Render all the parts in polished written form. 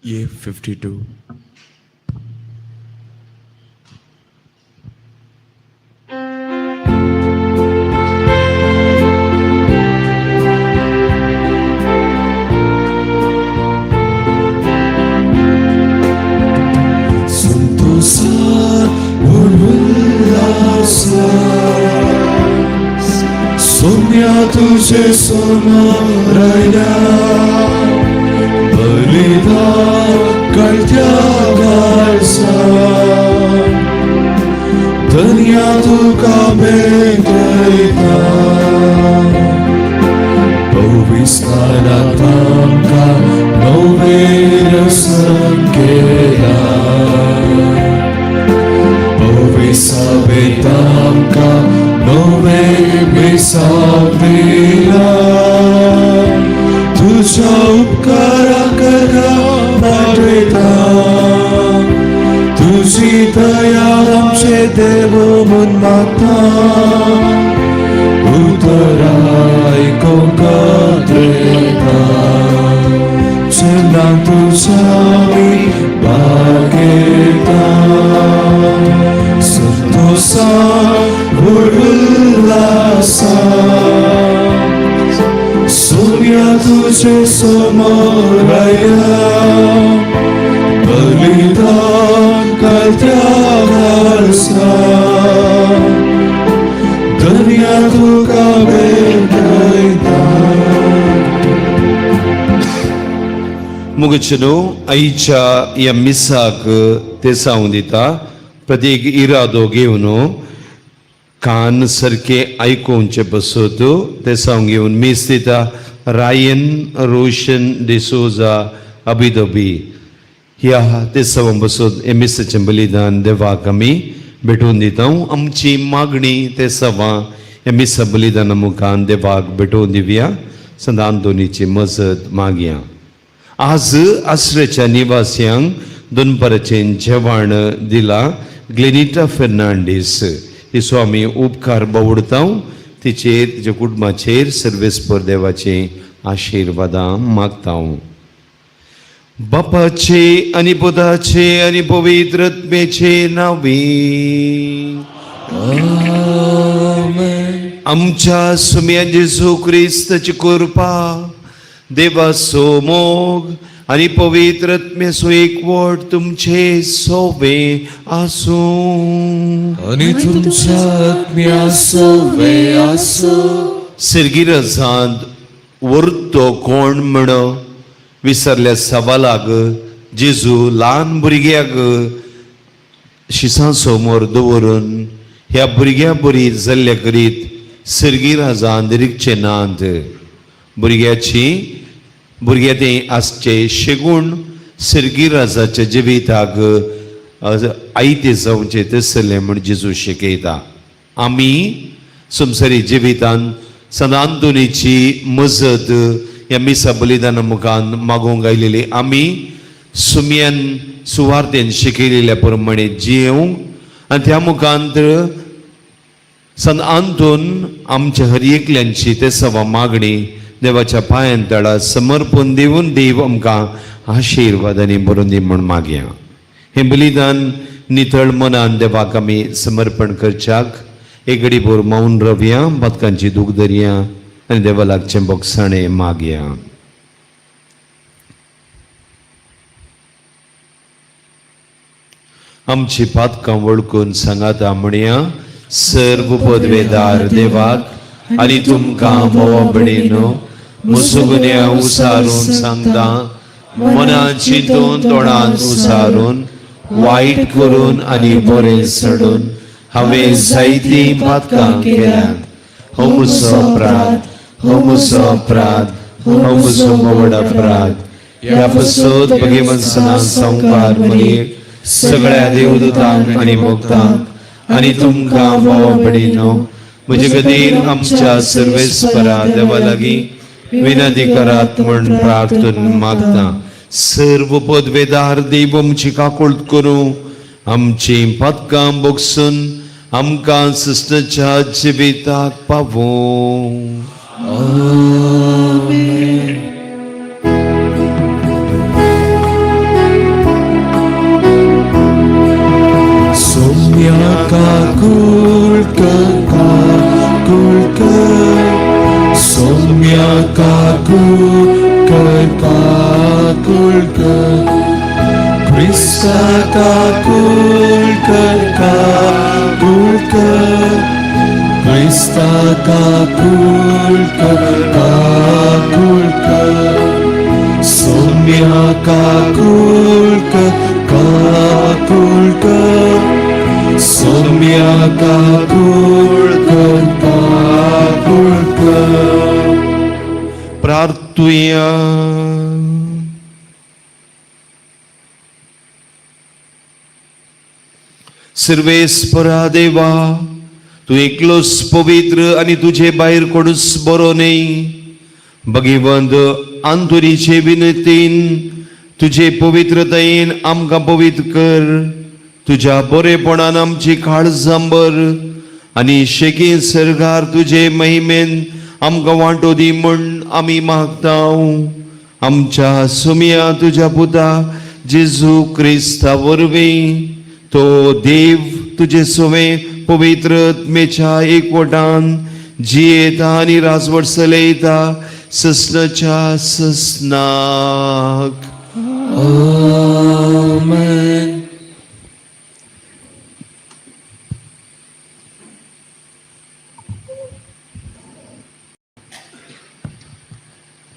A 52. संतोषान उल्हासा, Saumya तुझे समोरायल्या, बलिदान कळत्या काळसा, धन्या तुका भेटयता. पविस्तारा तांकां नवे रसन केला, पविसावे तांकां नवे बेसाव दिला. तुझ्या उपकारा करता पाठयता, तुझी दया आमचे देव म्हूण मागता. उतरां आयकूंक कातरता, चेन्ना तुझ्या आमी बागेता. संतोषान उल्हासान, सोम्या तुझे समोर आयल्या, बलिदान करत्या घालसा, धन्या तुका भेटयता. मुगचनो आईच्या ह्या मिसाक ते सावून दिता. प्रत्येक इरादो घेवन कान सारके आयकुवचे बसत ते सावून घेवन मीस दिता. रायन रोशन डिसोजा अबिदोबी ह्या ते सवंग बसत हे मिसाचें बलिदान देवाक आमी भेटोवन दिता. आमची मागणी ते सवां ह्या मिसा बलिदाना मुखान देवाक भेटोवन दिवया. संत आंतोनीची मजत मागया. आज आसरेच्या निवासियांक दनपाराचें जेवण दिला ग्लेनिटा फेर्नांडीस हिचो आमी उपकार बावडता. तिचेर तिच्या कुटुंबाचेर सर्वेस्पर देवाचे आशिर्वादां मागता. बापाचे आनी पुताचे आनी पवित्र आत्म्याचे नांवी. आमच्या सुम्या जेजू क्रिस्ताची कृपा, देवाचो मोग आनी पवित्र आत्म्याचो एकवट तुमचे सोवे आसूं. आनी तुमच्या आत्म्या सोवे आसूं. सिरगिरजांत वरतो कोण म्हण विसरल्या सवालाक जेजू ल्हान भुरग्याक शिसां समोर दवरून ह्या भुरग्या बरी जाल्ल्या करीत सिरगिराजांत रिगचे नात. भुरग्याची भुरग्या तें आसचे शेगूण सिरगिराजाच्या जिविताक आयते जावचें तसलें म्हण जेजू शिकयता. आमी संवसारी जिवितान संत आंतोनीची मजत ह्या मिसा बलिदाना मुखान मागूंक आयलेली आमी सुमयान सुवार्थेन शिकयलेल्या प्रमाणे जियेवंक आनी त्या मुखांत संत आंतोन आमच्या हर एकल्यांची ते सवा मागणी देवाच्या पांयान तळा समर्पण दिवन देव आमकां आशिर्वाद आनी बरोवन दी म्हूण मागया. हें बलिदान नितळ मनान देवाक आमी समर्पण करच्याक एक घडी भर मौन रवया, पातकांची दूख धरया आनी देवा लागचें बोगसाणें मागया. आमची पातकां वळखून सांगाता म्हणया. सर्व पदवेदार देवाक आनी तुमकां भावा भयणीनो, म्हजो गुन्यांव उसारून सांगता. मनान चिंतून, तोंडान उसारून, वायट करून आनी बरें सोडून हांवें जायतीं पातकां केल्यांत. हो म्हजो अपराध, हो म्हजो अपराध, हो म्हजो व्हड अपराध. ह्या पासत भगवंत संवकार मरियेक, सगळ्या देवदूतांक आनी भक्तांक आनी तुमकां भावा भयणीनो, म्हजे खातीर आमच्या सर्वेस्परा देवा लागीं विनंती करात म्हण प्रार्थन मागता. सर्व पदवेदार देव आमची काकुळट करूं, आमची पातकां बोगसून आमकां सृश्टाच्या जिविताक पावूं. आमेन. सोम्या काकूळ कर काकूळ कर क्रिस्ता काकूळ कर काकूळ कर क्रिस्ता काकूळ कर काकूळ कर सोम्या काकूळ कर काकूळ कर सोम्या काकूळ कर काकूळ कर. प्रार्थुया. सर्वेस्परा देवा, तूं एकलोच पवित्र आनी तुजे भायर कोणूच बरो न्ही. भगवंत आंतोरीचे विनंतीन तुजे पवित्रतायेन आमकां पवित्र कर. तुज्या बरेपणान आमची काळजां भर आनी शेकी सरकार तुजे महिमेन आमकां वांटो दी म्हूण आमी मागता. आमच्या सुमया तुज्या पुता जेजू क्रिस्ता वरवीं. तो देव तुजे सुवे पवित्र आत्मेच्या एकवटान जियेता आनी राजवट चलयता ससनाच्या ससनाक. आमेन.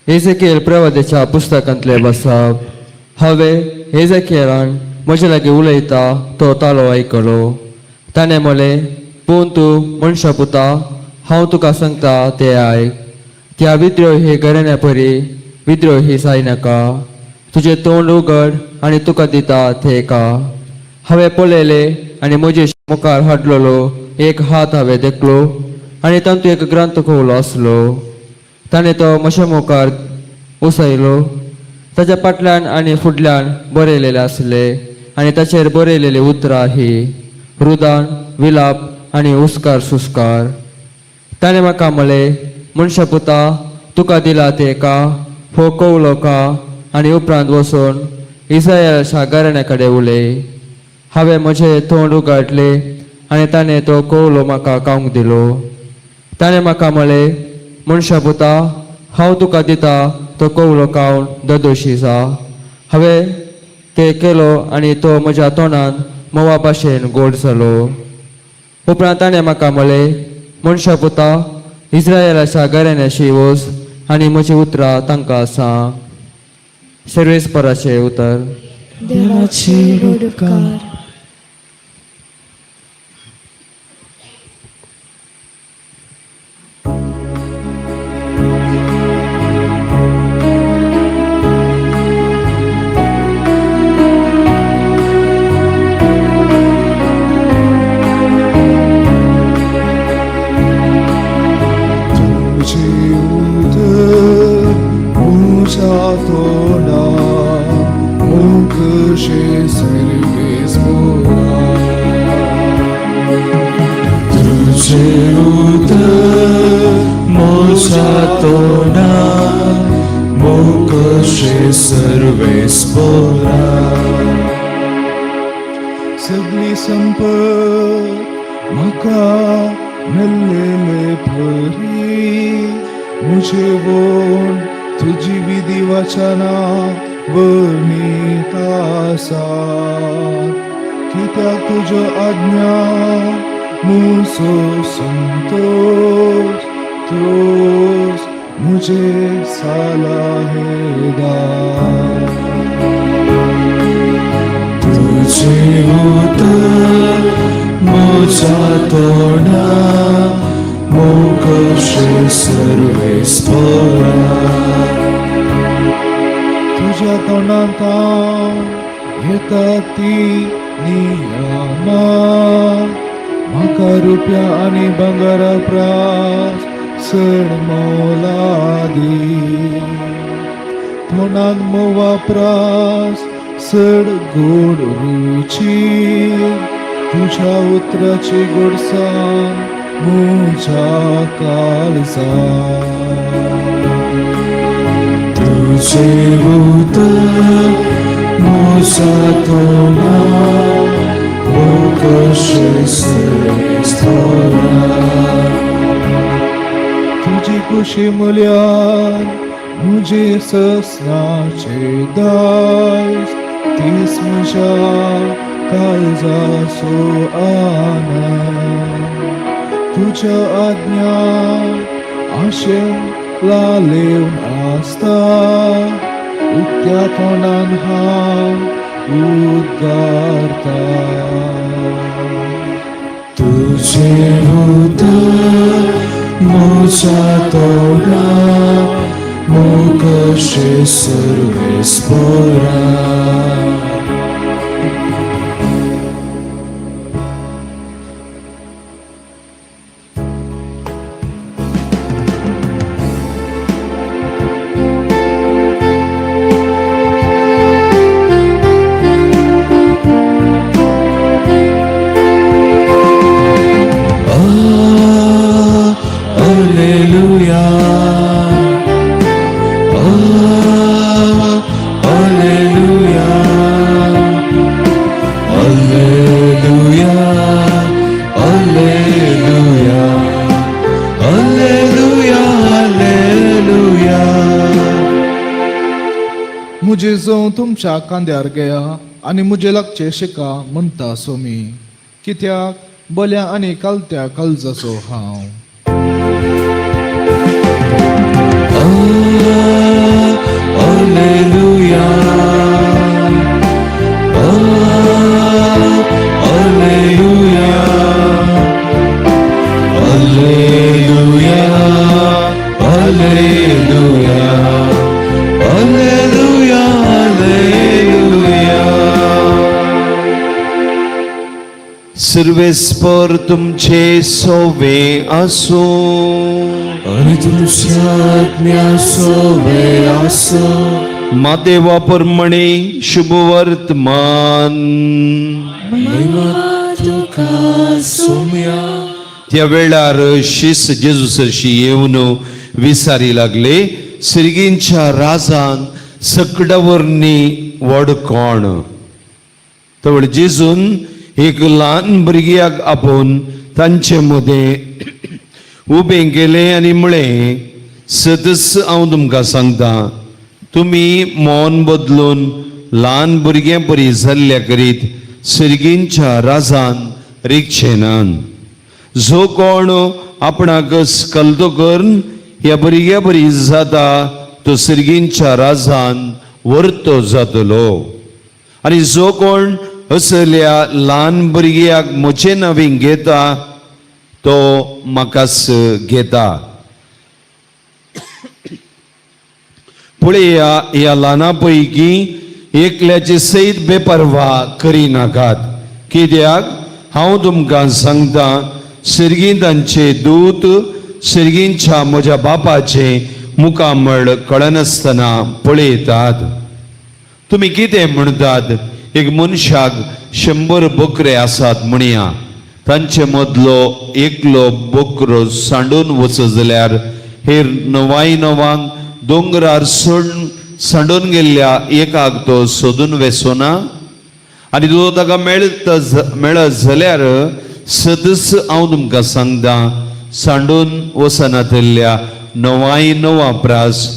एझेकियल प्रवादाच्या पुस्तकांतले बसप. हांवें एझेकियलान म्हजे लागीं उलयता तो तालो आयकलो. ताणें म्हणलें, पूण तूं मनशा पुता, हांव तुका सांगता तें आयक. त्या विद्रोही घराण्या परी विद्रोही जायनाका. तुजें तोंड उगड आनी तुका दिता तें का. हांवें पळयलें आनी म्हजे मुखार हाडलेलो एक हात हांवें देखलो आनी तातूंत एक ग्रंथ खोवलो आसलो. ताणें तो म्हज्या मुखार उसयलो. ताच्या फाटल्यान आनी फुडल्यान बरयलेलें आसलें आनी ताचेर बरयलेलीं उतरां ही रुदान, विलाप आनी हुस्कार सुस्कार. ताणें म्हाका म्हणलें, मनशा पुता, तुका दिला तें का, हो कवलो का आनी उपरांत वचून इस्रायलाच्या घराण्या कडेन उलय. हांवें म्हजें तोंड उगाडलें आनी ताणें तो कवलो म्हाका खावंक दिलो. ताणें म्हाका म्हणलें, मनशा पुता, हांव तुका दिता तो कवलो खावन ददोशी जा. हांवें तें केलो आनी तो म्हज्या तोंडान म्होंवा भाशेन गोड जालो. उपरांत ताणें म्हाका म्हणलें, मनशा पुता, इस्रायलाच्या घराण्याशी वच आनी म्हजीं उतरां तांकां सांग. सर्वेस्पराचें उतर. देवाचे उपकार. तुझे उतर म्हज्या तोंडा मुखशे सर्वेस्पोरा. तुझे उतर म्हज्या तोंडा मुखशे सर्वेस्पोरा. सगळी संपत म्हाका मेल्लेले परी मुझे वोन तुजी विधी वचना वर्णीत आसात. कित्याक तुज्यो आज्ञा मुजो संतोष, तूच मुझे सलाहेदार. तुझे उतर म्हज्या तोंडा मोकशे सर्वेस्पोरा. तुज्या तोंडांत येता ती नियमा म्हाका रुपया आनी भांगरा प्रास चड मोलादी. तोंडांत म्होंवा प्रास चड गोड रुची तुझ्या उतराची गोडसाण म्हज्या काळजा. तुझे उतर म्हज्या तोंडा मोकशे सर्वेस्पोरा. तुजी खुशी म्हळ्यार म्हजे ससनाचे दायज तीच म्हज्या काळजाचो आनंद तुज्या आज्ञा आशेन लालेवन आसता उक्त्या तोंडान हांव उद्गारता तुझे उतर म्हज्या तोंडा मोकशे सर्वेस्पोरा. Ah, Alleluia. Ah, Alleluia. Alleluia. Alleluia. Alleluia. Alleluia. मुझे जावं तुमच्या कांद्यार गेया आनी मुजे लागचे शिका म्हणटा सोमी कित्याक बल्या आनी कालत्या कालजाचो हांव. Ah, Alleluia. Ah, Alleluia. Alleluia. Alleluia. Alleluia. Alleluia. सर्वेस्पर तुमचे सोवे आसूं. आनी तुमच्या आत्म्या सोवे आसो. मातेवा परमणे शुभ वर्तमान. महिमा तुका सोम्या. त्या वेळार शीस जेजू सरशी येवन विसारी लागले, सिरगींच्या राजान सकडावरनी व्हड कोण? तवळ जेजून एक ल्हान भुरग्याक आपोवन तांचे मदें उबें केलें आनी म्हळें, सदस हांव तुमकां सांगता, तुमी मौन बदलून ल्हान भुरग्यां परी जाल्ल्या करीत सिरगींच्या राजान रिगचे नान. जो कोण आपणाक कलतो करून ह्या भुरग्या बरी जाता तो सिरगींच्या राजान वर्तो जातलो. आनी जो कोण असल्या ल्हान भुरग्याक म्हजे नवीन घेता तो म्हाकाच घेता. पळया, ह्या ल्हाना पैकी एकल्याची सयत बेपर्वा करिनाकात, कित्याक हांव तुमकां सांगता, सिरगीं तांचे दूत सिरगींच्या म्हज्या बापाचें मुखामळ कळनासतना पळयतात. तुमी कितें म्हणटात? एक मनशाक 100 बकरे आसात म्हणया, तांचे मदलो एकलो बकरो सांडून वचत जाल्यार हेर णवाय णवांक दोंगरार सोड सांडून गेल्ल्या एकाक तो सोदून वेसोना? आनी तो ताका मेळत जाल्यार सदस हांव तुमकां सांगता, सांडून वचनातल्या णवाय णवा प्रास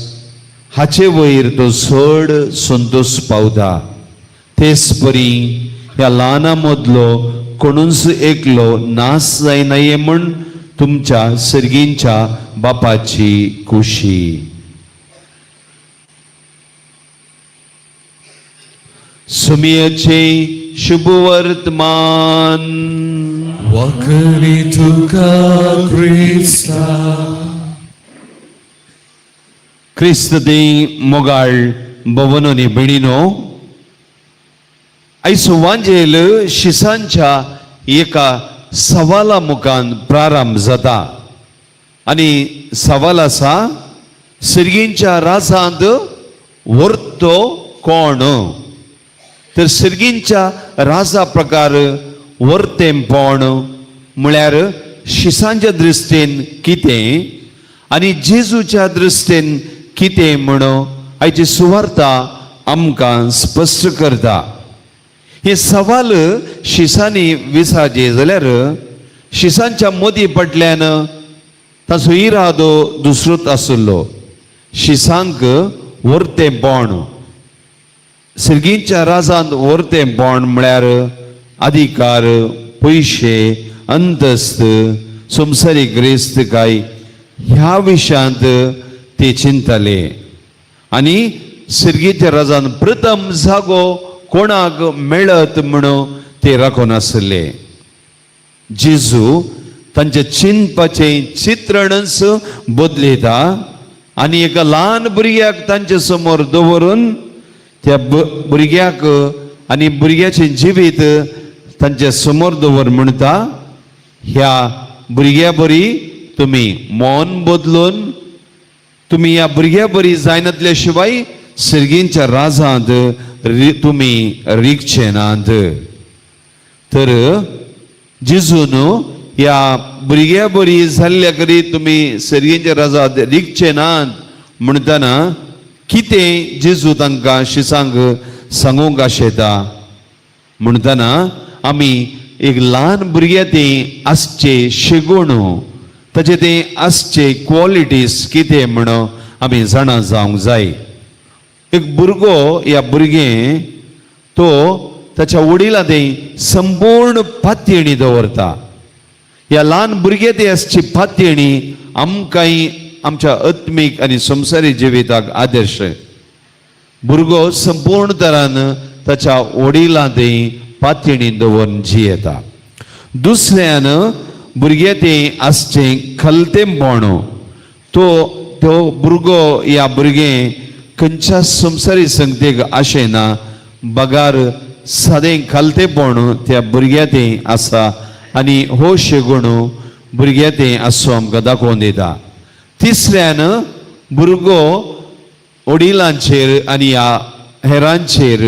हाचे वयर तो चड संतोश पावता. तेच परी ह्या ल्हाना मदलो कोणूच एकलो नाश जायना म्हूण तुमच्या सर्गींच्या बापाची खुशी. सुमियाचे शुभ वर्तमान. वखरी तुका क्रिस्ता. क्रिस्त दी मोगाळ भवनोनी भयणीनो, आयज वांजेल शिसांच्या एका सवाला मुखान प्रारंभ जाता आनी सवाल आसा, सिरगींच्या राजांत व्हरतो कोण? तर सिरगींच्या राजा प्रकार वर्तेंपण म्हळ्यार शिसांच्या दृश्टीन कितें आनी जेजूच्या दृश्टीन कितें म्हण आयची सुवार्ता आमकां स्पश्ट करता. हे सवाल शिसांनी विचारचे जाल्यार शिसांच्या मदीं पडल्यान ताचो इरादो दुसरोच आशिल्लो. शिसांक व्हरतेंपण, सिर्गींच्या राजांत व्हरतेंपण म्हळ्यार अधिकार, पयशे, अंतस्त, संवसारीक गिरेस्तकाय ह्या विशयांत ते चिंतले आनी सिर्गीच्या राजान प्रथम जागो कोणाक मेळत म्हणून ते राखून आसले. जेजू तांच्या चिंतपाचें चित्रणच बदलयता आनी एका ल्हान भुरग्याक तांचे समोर दवरून त्या भुरग्याक आनी भुरग्याचें जिवीत तांचे समोर दवर म्हणटा, ह्या भुरग्या बरी तुमी मन बदलून तुमी ह्या भुरग्या बरी जायनातल्या शिवाय सिर्गींच्या राजांत तुमी रिगचे नात. तर जेजून ह्या भुरग्या बरी जाल्ल्या करी तुमी सर्गींच्या राजांत रिगचे नात म्हणटना कितें जेजू तांकां शिसांक सांगूंक आशेता म्हणटना आमी एक ल्हान भुरग्या तें आसचे शिगूण, ताचे तें आसचे क्वॉलिटीज कितें म्हणून आमी जाणा जावंक जाय. एक भुरगो या भुरगें तो ताच्या वडिलां तें संपूर्ण पातयेणी दवरता. ह्या ल्हान भुरगे ते आसची पातयेणी आमकांय आमच्या आत्मीक आनी संवसारीक जिविताक आदर्श. भुरगो संपूर्ण तरान ताच्या वडिलां तें पातयेणी दवरून जियेता. दुसऱ्यान भुरगे तें आसचें खलतेंपण, तो तो भुरगो या भुरगें खंयच्या संवसारी संगतेक आशें ना बगार सादें खालतेपण त्या भुरग्या तें आसा आनी हो शेगुण भुरग्या तें आसो आमकां दाखोवन दिता. तिसऱ्यान भुरगो वडिलांचेर आनी ह्या हेरांचेर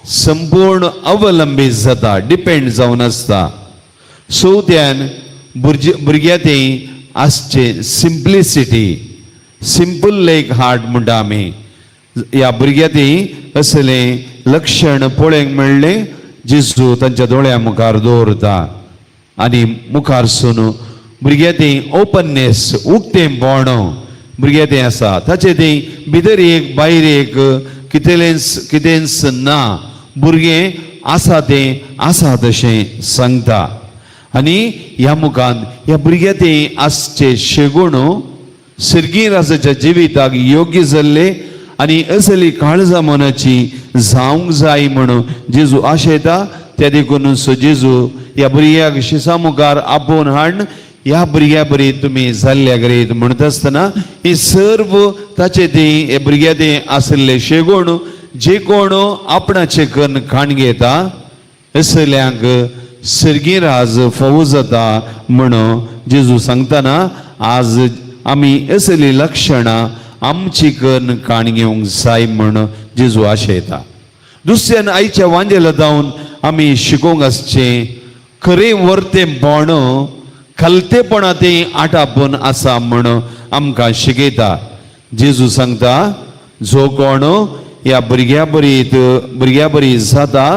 संपूर्ण अवलंबीत जाता, डिपेंड जावन आसता. चवथ्यान भुरग्या तें आसचें सिंप्लिसिटी, सिंपल लायक हार्ट म्हणटा आमी. ह्या भुरग्या ती असलें लक्षण पळोवंक मेळ्ळें जेजू तांच्या दोळ्या मुखार दवरता आनी मुखार सून भुरग्या ती ओपननेस, उक्तेंपण भुरग्या तें आसा. ताचें तें भितर एक भायर एक कितेंच कितेंच ना, भुरगें आसा तें आसा तशें सांगता. आनी ह्या मुखान ह्या भुरग्या तें आसचें शेगुण सर्गी राजाच्या जिविताक योग्य जाल्ले आनी असली काळजा मनाची जावंक जाय म्हणून जेजू आशयता. त्या देखून सो जेजू ह्या भुरग्याक शिसा मुखार आपोवन हाडून ह्या भुरग्या बरी तुमी जाल्ल्या करीत म्हणटा आसतना ही सर्व ताचे ती हे भुरग्या ते आशिल्ले शेगुण जे कोण आपणाचे कन्न खाण घेता असल्यांक सर्गी राज फावो जाता म्हणून जेजू सांगतना आज आमी असली लक्षणां आमची कन्न काण घेवंक जाय म्हण जेजू आशयता. दुसऱ्यान आयच्या वांजेला जावन आमी शिकोवंक आसचें खरें वर्तेंपण खलतेपणा तें आटापून आसा म्हण आमकां शिकयता. जेजू सांगता जो कोण ह्या भुरग्या बरीत भुरग्या बरी जाता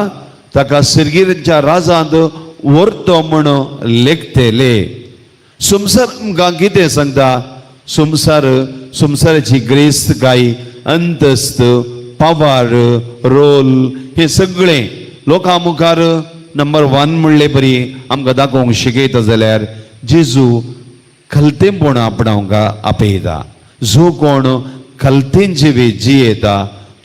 ताका सर्गीच्या राजांत व्हरतो म्हण लेखतले. संवसार आमकां कितें सांगता? संवसार संवसाराची गिरेस्तकाय, अंतस्त, पावर, रोल हे सगळें लोकां मुखार नंबर वन म्हणले बरी आमकां दाखोवंक शिकयता जाल्यार जेजू खलतेंपण आपणावंक आपयता. जो कोण खलतेन जिवीत जियेता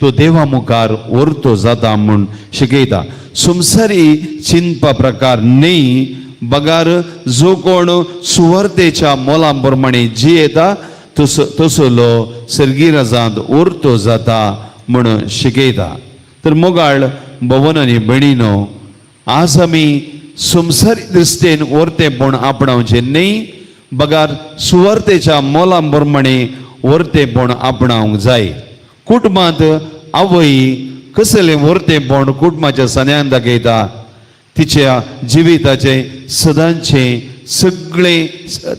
तो देवा मुखार व्हरतो जाता म्हूण शिकयता. संवसारी चिंतपा प्रकार न्ही बगार जो कोण सुवार्थेच्या मोलां प्रमाणे जियेता तसो तसलो सर्गी राजांत उरतो जाता म्हूण शिकयता. तर मोगाळ भवन आनी भयणीनो, आज आमी संवसारी दृश्टीन व्हरतेंपण आपणावचें न्ही बगार सुवार्थेच्या मोलां प्रमाणे व्हरतेंपण आपणावंक जाय. कुटुंबांत आवय कसलें व्हरतेंपण कुटुंबाच्या सन्यान दाखयता, तिच्या जिविताचें सदांचें सगळें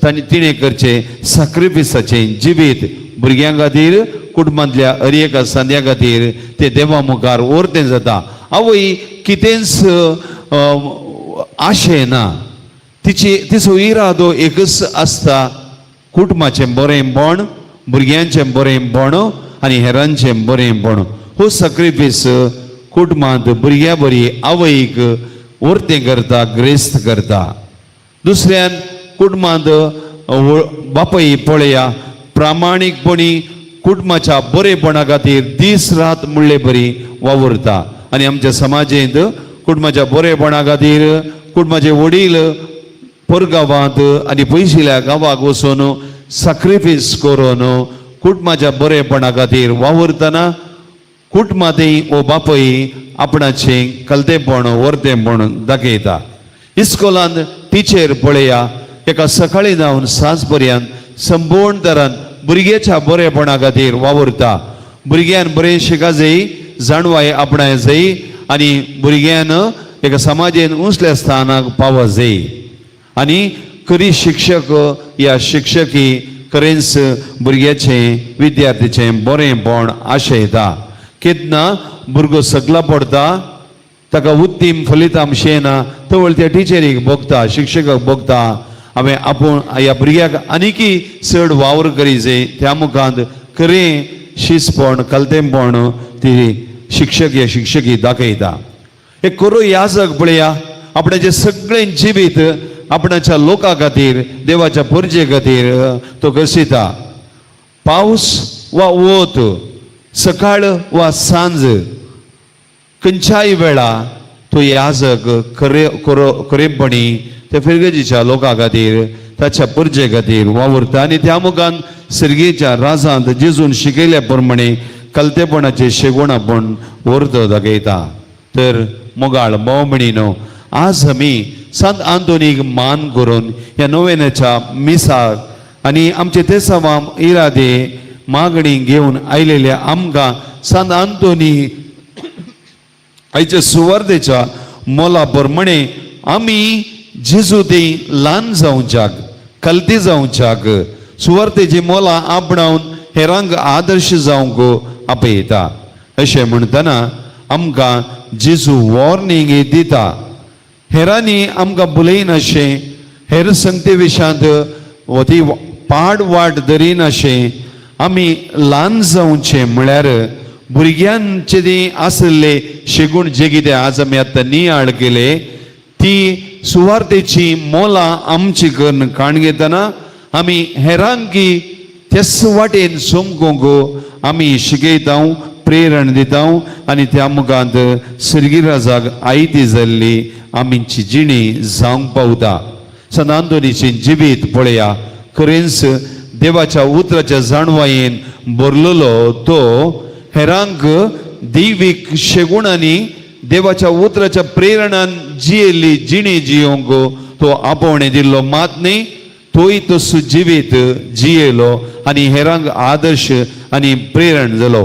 ताणें तिणें करचें साक्रिफिसाचें जिवीत भुरग्यां खातीर, कुटुंबांतल्या हर एका संद्या खातीर ते देवा मुखार व्हरतें जाता. आवय कितेंच आशें ना, तिची तिचो इरादो एकच आसता. कुटुंबाचें बरेंपण, भुरग्यांचें बरेंपण आनी हेरांचें बरेंपण हो सॅक्रिफीस कुटुंबांत भुरग्या बरी आवयक वर्तें करता, ग्रेस्त करता. दुसऱ्यान कुटुंबांत बापय पळया प्रामाणीकपणी कुटुंबाच्या बरेपणा खातीर दीस रात म्हणले बरी वावुरता. आनी आमच्या समाजेंत कुटुंबाच्या बरेपणा खातीर कुटुंबाचे वडील परगांवांत आनी पयशिल्ल्या गांवाक वचून सॅक्रिफीस करून कुटुंबाच्या बरेपणा खातीर वावुरतना कुटुंबांतय ओ बापय आपणाचें कलतेपण वर्तेपण दाखयता. इस्कोलांत टिचर पळया एका सकाळीं जावन सांज पर्यंत संपूर्ण तरान भुरग्याच्या बरेपणा खातीर वावुरता. भुरग्यान बरें शिका जाय, जाणवाय आपणाय जाय आनी भुरग्यान एका समाजेन उंचल्या स्थानाक पावत जाय. आनी खरी शिक्षक या शिक्षकी खरेंच भुरग्याचें विद्यार्थीचें बरेंपण आशयता. केन्ना भुरगो सगला पडटा, ताका उत्तीम फलितांश येना, तवळ त्या टिचरीक भोगता, शिक्षकाक भोगता, हांवें आपूण ह्या भुरग्याक आनीकय चड वावर करी जाय. त्या मुखांत खरें शिसपण कलतेंपण ती शिक्षक या शिक्षकी दाखयता. एक खरो याजक पळया आपणाचें सगळें जिवीत आपणाच्या लोका खातीर, देवाच्या परजे खातीर तो कसिता. पावस वा वत, सकाळ वा सांज, खंयच्याय वेळा तो याजक खरे खरो खरेपणी त्या फिरगजीच्या लोकां खातीर, ताच्या परजे खातीर वावुरता. आनी त्या मुखान सिर्गेच्या राजांत जेजून शिकयल्या प्रमाणे कलतेपणाचे शेगुण आपूण वर्त दाखयता. तर मोगाळ भोव, आज आमी संत आंतोनीक मान करून ह्या नोवेनाच्या मिसाक आनी आमचे ते सवाम इरादे मागणी घेवन आयलेल्या आमकां संत आंतोनी आयच्या सुवार्तेच्या मोला प्रमाणे आमी जेजू ती ल्हान जावच्याक, कलती जावच्याक, सुवार्तेची मोलां आपणावन हेरांक आदर्श जावंक आपयता. अशें म्हणटना आमकां जेजू वॉर्निंग दिता. हेरांनी आमकां बुलयनाशें, हेर संगते विशांत ती पाड वाट धरिनाशें आमी ल्हान जावचें. म्हळ्यार भुरग्यांचे ती आशिल्ले शेगूण जे कितें आज आमी आतां नियाळ केले, ती सुवार्तेची मोलां आमची करून काण घेतना आमी हेरांकी त्याच वाटेन समकूंक आमी शिकयता, प्रेरण दिता आनी त्या मुखांत सिर्गिराजाक आयती जाल्ली आमची जिणी जावंक पावता. संत आंतोनीचें जिवीत पळया, खरेंच देवाच्या उतराच्या जाणवायेन भरलेलो तो हेरांक दैवीक शेगुणांनी देवाच्या उतराच्या प्रेरणान जियेल्ली जिणी जियोंक तो आपोवणें दिल्लो मात न्ही, तोय तसो जिवीत जियेलो आनी हेरांक आदर्श आनी प्रेरण जालो.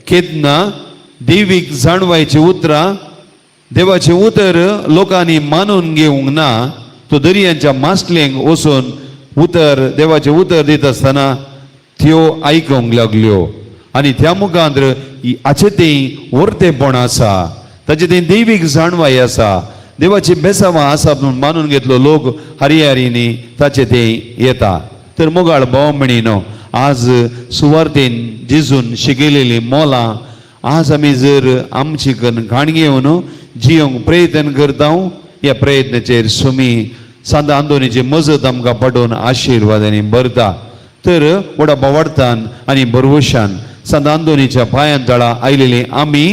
केन्ना दैवीक जाणवायची उतरां, देवाचें उतर लोकांनी मानून घेवंक ना, तो दर्यांच्या मासलेंक वचून उतर देवाचें उतर दिता आसतना त्यो आयकूंक लागल्यो आनी त्या मुखार हाचें तें वर्तेपण आसा, ताचें तें दैवीक जाणवाय आसा, देवाची बेसावां आसा म्हणून मानून घेतलो लोक हरिहरींनी ताचें तें येता. तर मोगाळ भाव म्हणिनो, आज सुवार्तेन जेजून शिकयलेलीं मोलां आज आमी जर आमची करून घाण घेवन जियोंक प्रयत्न करता, ह्या प्रयत्नाचेर सुमी सांत आंतोनीची मजत आमकां पाठोवन आशिर्वादांनी भरता. तर व्हडा बोवाळतान आनी भरवशान सांत आंतोनीच्या पांयां तळा आयलेली आमी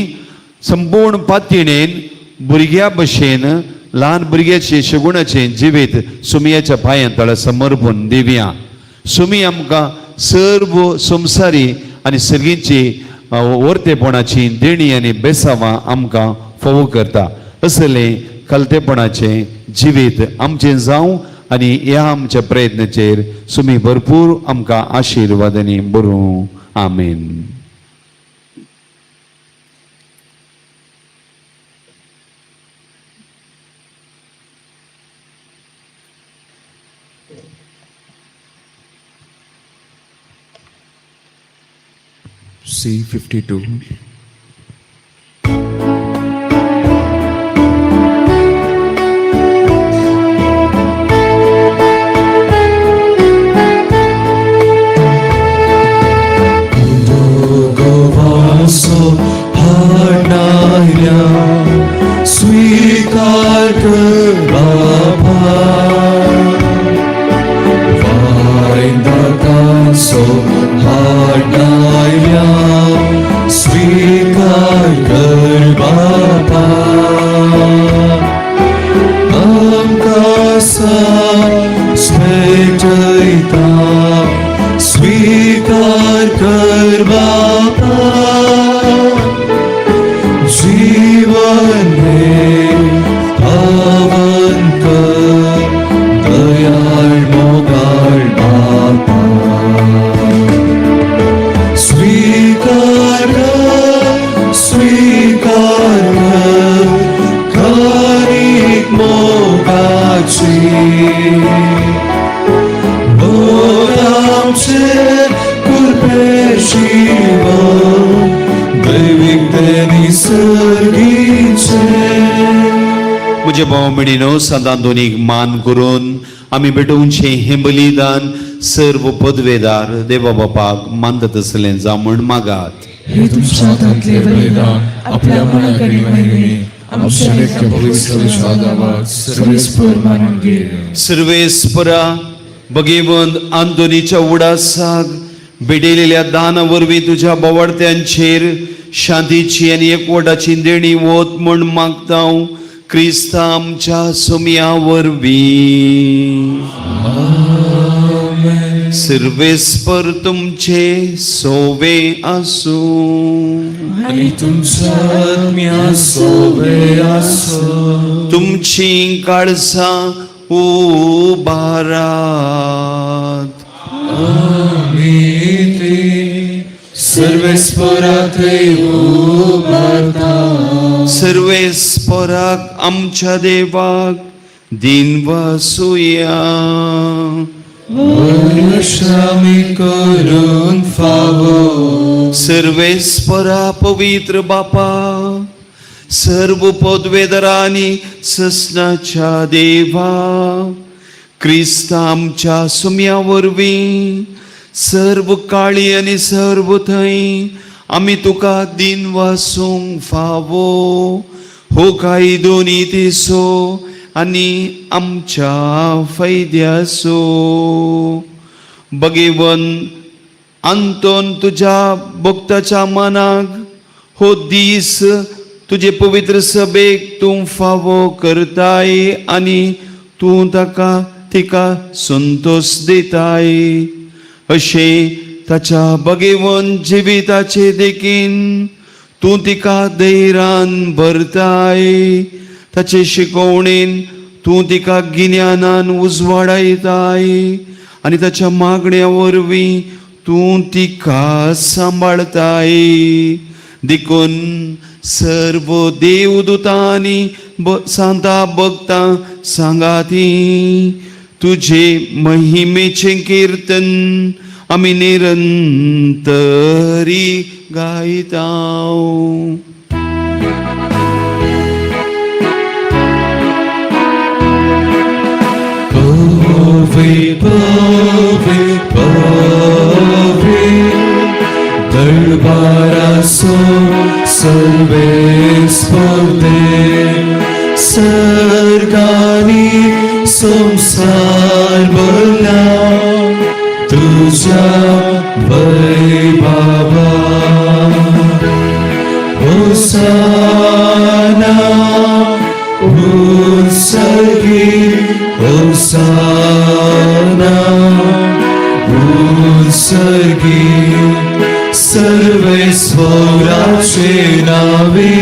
संपूर्ण पातयेन भुरग्या भशेन ल्हान भुरग्याचे शेगुणाचें जिवीत सुमयाच्या पांयां तळा समर्पून दिवया. सुमी आमकां सर्व संवसारी आनी सर्गींची वर्तेपणाची देणी आनी बेसावां आमकां फोव करता. असलें कलतेपणाचें जिवीत आमचें जावं आनी ह्या आमच्या प्रयत्नाचेर सुमी भरपूर आमकां आशिर्वादांनी बरूं. आमेन. C52. जीवन दैवीक तें निसर्गीचें. म्हजे भाव भयणीनो, सदां दोनीक मान करून आमी भेटोवचें हें बलिदान सर्व पदवेदार देवा बापाक मानतात आसलें जावं म्हण मागात. हे तुमच्या हातांतले बलिदान आपल्या मनाक आनी महिमे आमच्या लेख्या पवित्र विश्वादावाक सर्वेस्पर मानून घे. सर्वेस्परा भगेवंत आंतोनीच्या उडासाक भेटयलेल्या दाना वरवीं तुज्या बोवाडत्यांचेर शांतीची आनी एकवटाची देणी वत म्हण मागता, क्रिस्ता आमच्या सुमया वरवीं. सर्वेस्पर तुमचे सोवे आसूं. आनी तुमच्या आत्म्या सोवे आसो. तुमची काळसां उबारात. आमी ती सर्वेस्परा थंय उबारता. सर्वेस्पराक आमच्या देवाक दिन वसुया. आमी करून फावो. सर्वेस्परा पवित्र बापा, सर्व पदवेदरांनी ससनाच्या देवा, क्रिस्त आमच्या सुम्या वरवीं सर्व काळी आनी सर्व थंय आमी तुका दिन वासूंक फावो हो कायदो नितीचो आनी आमच्या फायद्याचो. बगेवन अंतोन तुज्या भक्ताच्या मनाक हो दीस तुजे पवित्र सभेक तूं फावो करताय आनी तूं ताका तिका संतोश दिताय, अशें ताच्या बगेवन जिविताचे देखीन तूं तिका धैर्यान भरताय. ताचे शिकवणेन तूं तिका गिन्यानान उजवाडायताय आनी ताच्या मागण्या वरवीं तूं तिका सांबाळताय. देखून सर्व देवदूतांनी सांता भक्तां सांगाती तुझे महिमेचें कीर्तन आमी निरंतरी गायता. पवे पवे पवे दरबारासो सर्वे स्पर्धे सर्गानी संसार भरला तुझ्या वैभवा. होसाना उत्सर्गी, होसाना उत्सर्गी, सर्वेश्वराचे नावे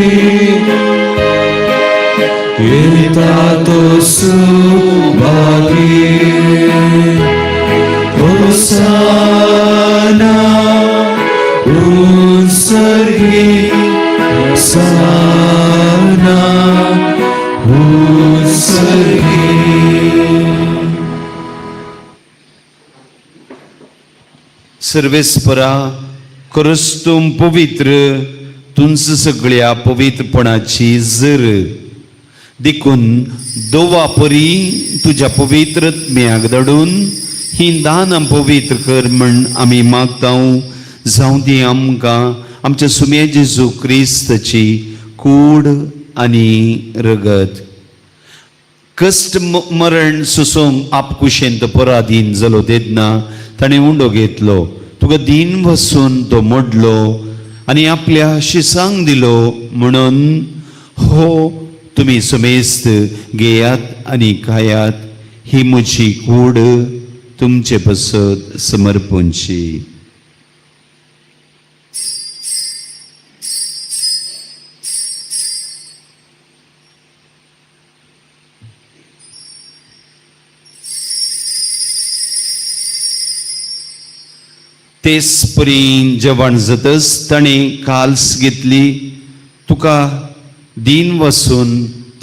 येता तो सुभागी. होसाना उत्सर्गी, होसाना उत्सर्गी. सर्वेस्परा क्रिस्तूम पवित्र तुंच सगळ्या पवित्रपणाची जर, देखून दोवा परी तुज्या पवित्र म्याक धाडून ही दानां पवित्र कर म्हण आमी मागता. जावं ती आमकां आमच्या सुम्या जेजू क्रिस्ताची कूड आनी रगत. कश्ट मरण सोसूंक आपकुशेंत पराधीन जालो तेन्ना ताणें उंडो घेतलो, तुका दीन वसून तो मोडलो आनी आपल्या शिसांक दिलो म्हणून, हो तुमी समेस्त घेयात आनी खायात, ही म्हजी कूड तुमचे पसत समर्पणची. तेच परी जेवण जातच ताणें काल्स घेतली, तुका दीन वसून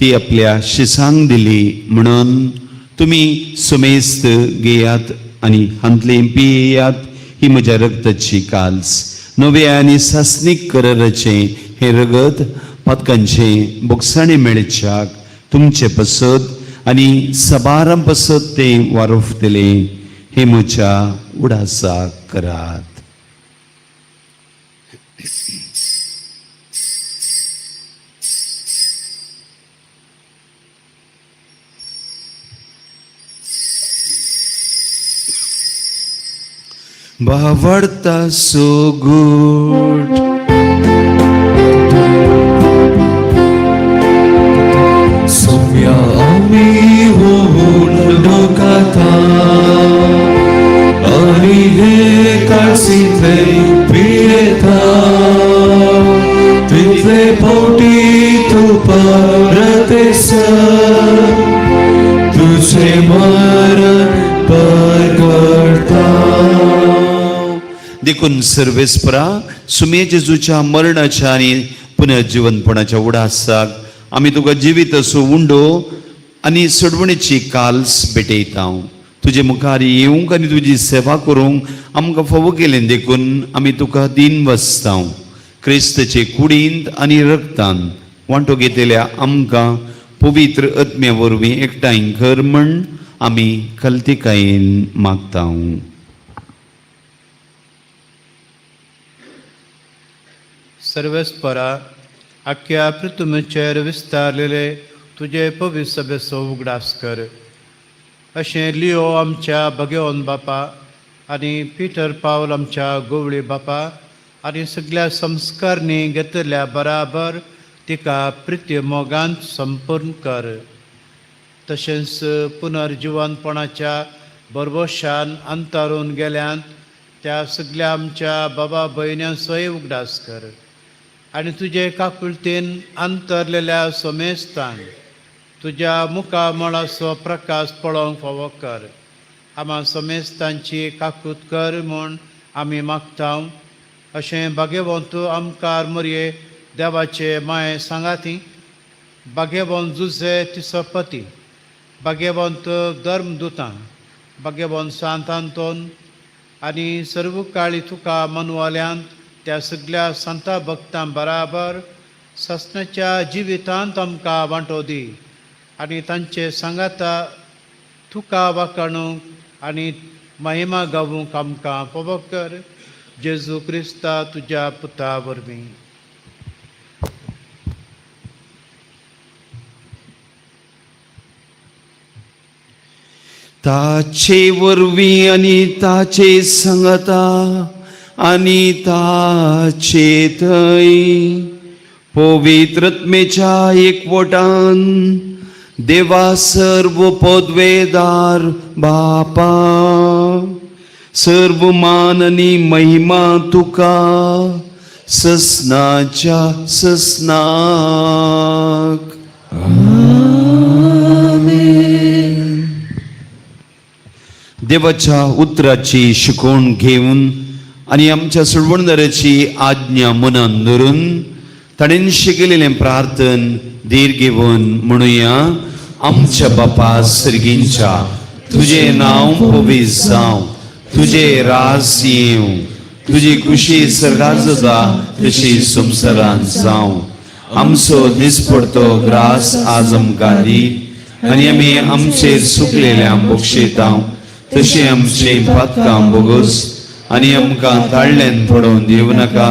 ती आपल्या शिसांक दिली म्हणून, तुमी सुमेस्त घेयात आनी हांतलें पियेयात, ही म्हज्या रक्ताची काल्स. नवे आनी सासणीक कराराचें हें रगत पातकांचें बोगसाणें मेळच्याक तुमचे पसत आनी सबारां पसत तें वारफतलें. हें म्हज्या उडासाक करात. भावार्ता सोगूट सोम्या आमी होऊन खाता आणि हे काळसींतले पियेता तितले फावटी तूं परत येसर तुजें मरण परगटता. देखून सर्वेस्परा, सुमे जेजूच्या मरणाच्या आनी पुनर्जिवनपणाच्या उडासाक आमी तुका जिवीत असो उंडो आनी सोडवणेची काल्स भेटयता. तुजे मुखार येवंक आनी तुजी सेवा करूंक आमकां फावो केलें देखून आमी तुका दीन वसता. क्रिस्तचे कुडींत आनी रक्तान वांटो घेतल्या आमकां पवित्र आत्म्या वरवीं एकठांय कर म्हण आमी कल्तिकायेन मागता. सर्वेस्परा, आख्या पृथ्वीचेर विस्तारलेले तुजे पवित्र सभेचो उगडास कर. अशें लियो आमच्या भगेवन बापा आनी पिटर पावल आमच्या गोवळी बापा आनी सगल्या संस्कारणी घेतल्या बराबर तिका प्रिती मोगान संपूर्ण कर. तशेंच पुनर्जिवनपणाच्या भरवशान अंतरून गेल्यान त्या सगल्या आमच्या बाबा भयण्यांचोय उगडास कर आनी तुजे काकुळतेन अंतरलेल्या सोमेस्तान तुज्या मुखामळाचो प्रकाश पळोवंक फावो कर. आमा सोमेस्तांची काकूत कर म्हूण आमी मागता. अशें भाग्यवंत आमकार मोरये देवाचे माये सांगाती, भाग्यवंत जुझे तिसपती, भाग्यवंत धर्मदुतां, भाग्यवंत सांत आंतोन आनी सर्व काळी तुका मनवाल्यांत त्या सगल्या संता भक्तां बराबर ससनाच्या जिवितांत आमकां वांटो दी आनी तांचे सांगाता तुका वाखाणूंक आनी महिमा गावूंक आमकां फावो कर, जेजू क्रिस्ता तुज्या पुता वरवीं. ताचे वरवीं आनी ताचे संगता आनी ताचे थंय पवित्रत्मेच्या एकवटान देवा सर्व पदवेदार बापा, सर्व मान आनी महिमा तुका ससनाच्या ससनाक. देवाच्या उतराची शिकवण घेवन आनी आमच्या सोडवणदाराची आज्ञा मनान धरून ताणें शिकयलेलें प्रार्थन धीर घेवन म्हणुया. आमच्या बापा सर्गींच्या, तुजें नांव पवित्र जावं, तुजें राज येवं, तुजी खुशी सर्गात जाता तशी संवसारांत जावं. आमचो दिसपडतो ग्रास आज आमकां दी आनी आमी आमचेर सुकलेल्या बक्षितां तशें आमचें पातकां बोगस आनी आमकां ताळल्यान पडोवन दिवं नाका,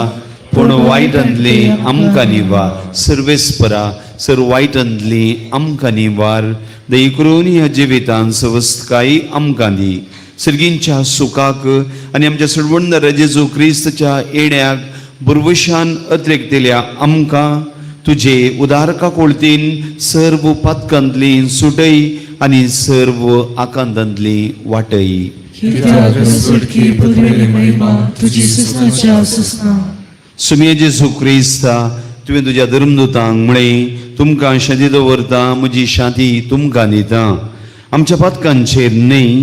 पूण वायटांतली आमकां निवार. सर्वेस्परा, सर वायटांतली आमकां निवार. दया करून ह्या जिवितान सवस्तकाय आमकां दी. सर्गींच्या सुखाक आनी आमच्या सोडवणदार जेजू क्रिस्तच्या येण्याक बुरवशान अत्रेक दिल्या आमकां तुजे उदार काकुळतीन सर्व पातकांतली सुटय आनी सर्व आकांतांतली वाटय. कित्याक सुटकी पदवेली महिमा तुजी सुसनाच्या सुसना. सुमये जेजू क्रिस्ता, तुवें तुज्या धर्मदूतांक म्हळें, तुमकां शांती दवरता, म्हजी शांती तुमकां दिता. आमच्या पातकांचेर न्हय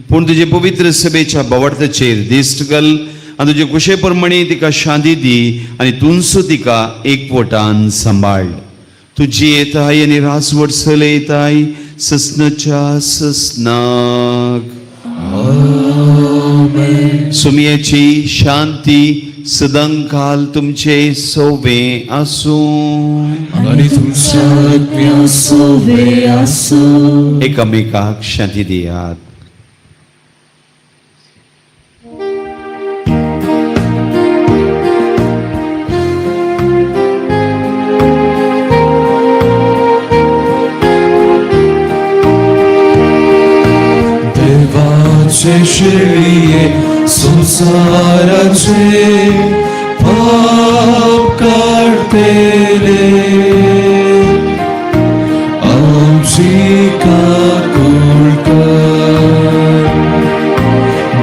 पूण तुजे पवित्र सभेच्या बोवार्थाचेर दिश्ट घाल आनी तुजे कुशे प्रमाणे तिका शांती दी आनी तूंच तिका एकवटान सांबाळ. तुजी येताय आनी रासवट चलयताय ससनाच्या ससनाक. सुमयेची शांती सदांकाल तुमचे सोवे आसूं. आनी तुमच्या आत्म्या सोवे आसूं. एकामेकाक शांती दियात. देवाचे शेळये संसाराचे पाप काडतेले आमची काकूळ कर.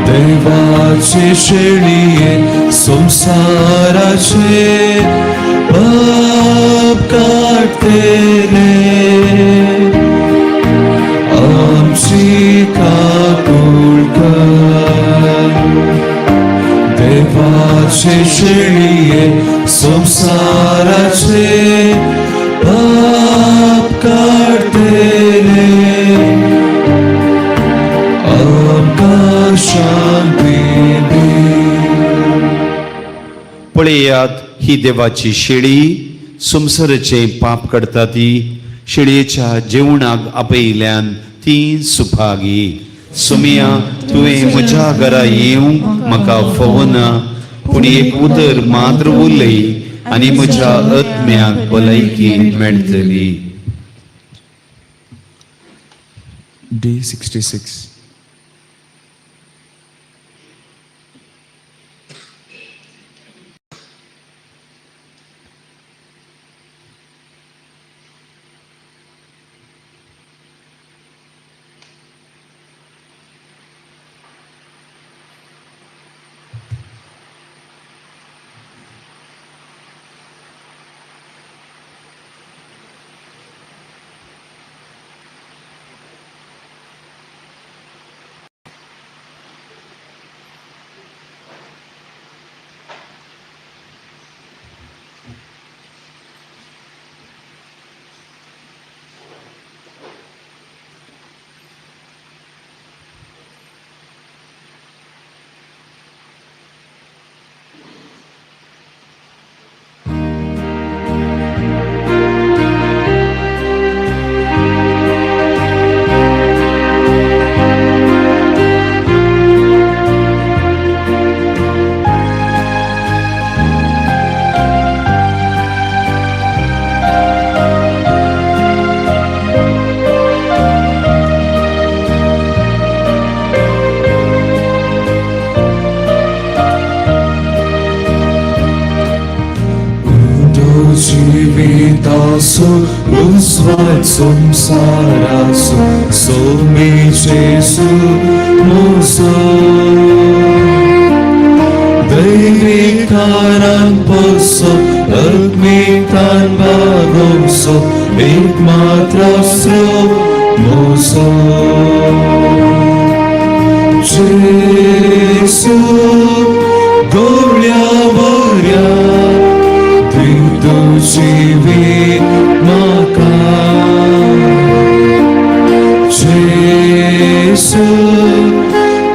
देवाचे शेळये संसाराचे पाप काडतेले आमची काकूळ कर. देवाचे शेळये संसाराचे पाप काडतेले आमकां शांती दी. पळयात ही देवाची शेळी, संवसाराचें पाप करता ती. शेळयेच्या जेवणाक आपयिल्ल्यान ती सुभागी. सुमिया, तुवें म्हज्या घरा येवंक म्हाका फवना, पूण एक उतर मात्र उलय आनी म्हज्या आत्म्याक भलायकी मेळटली. D 66. उंदो जिवितासो उजवाड संसारासो सोमी जेसू मोसो दैविकारान पोसो अग्नितान बागोसो एक मात्र मोसो. जेसू गोवल्या बऱ्या दी जिवीत म्हाका. जेसू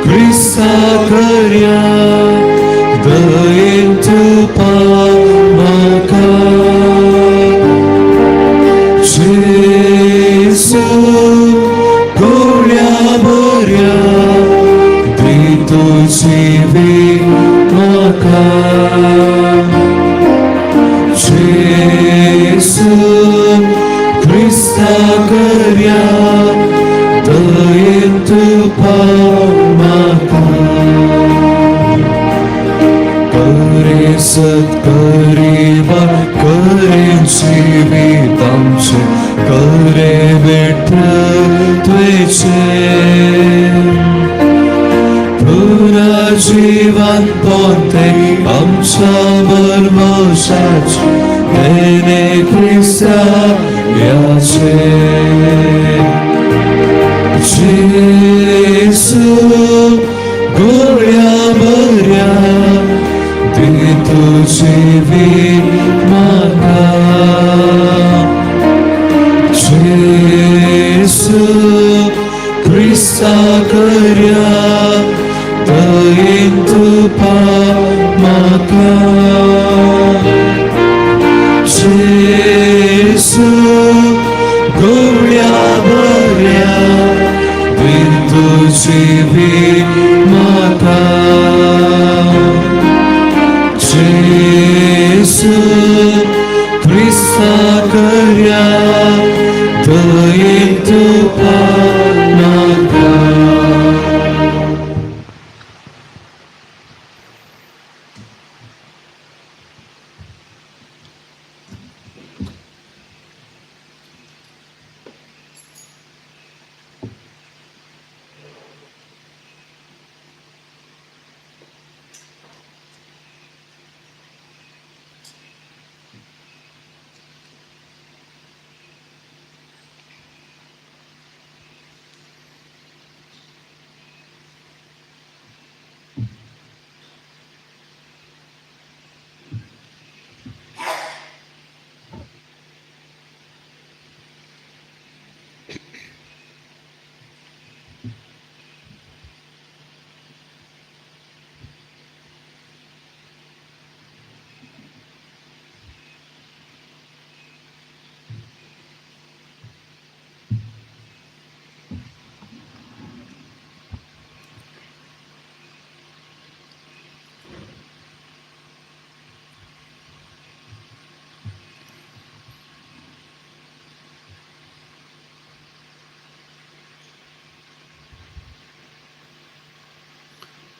क्रिस्ता करया दयेन पाव म्हाका. जेसू गोवल्या बऱ्या दी जिवीत म्हाका. जेसू क्रिस्ता करया दयेन पाव म्हाका. करे सत्करीवा करे जिवितांचे करे वेठत्वेचे पुरा जीवन पोते आमच्या बरमोशाचे तेने क्रिस्ता याचे. जेसू गोळ्या बऱ्या दी जिवीत म्हाका. जेसू क्रिस्ता करया दयेन पाव म्हाका. जेजू क्रिस्ता कर्या दयेन तुका मागता.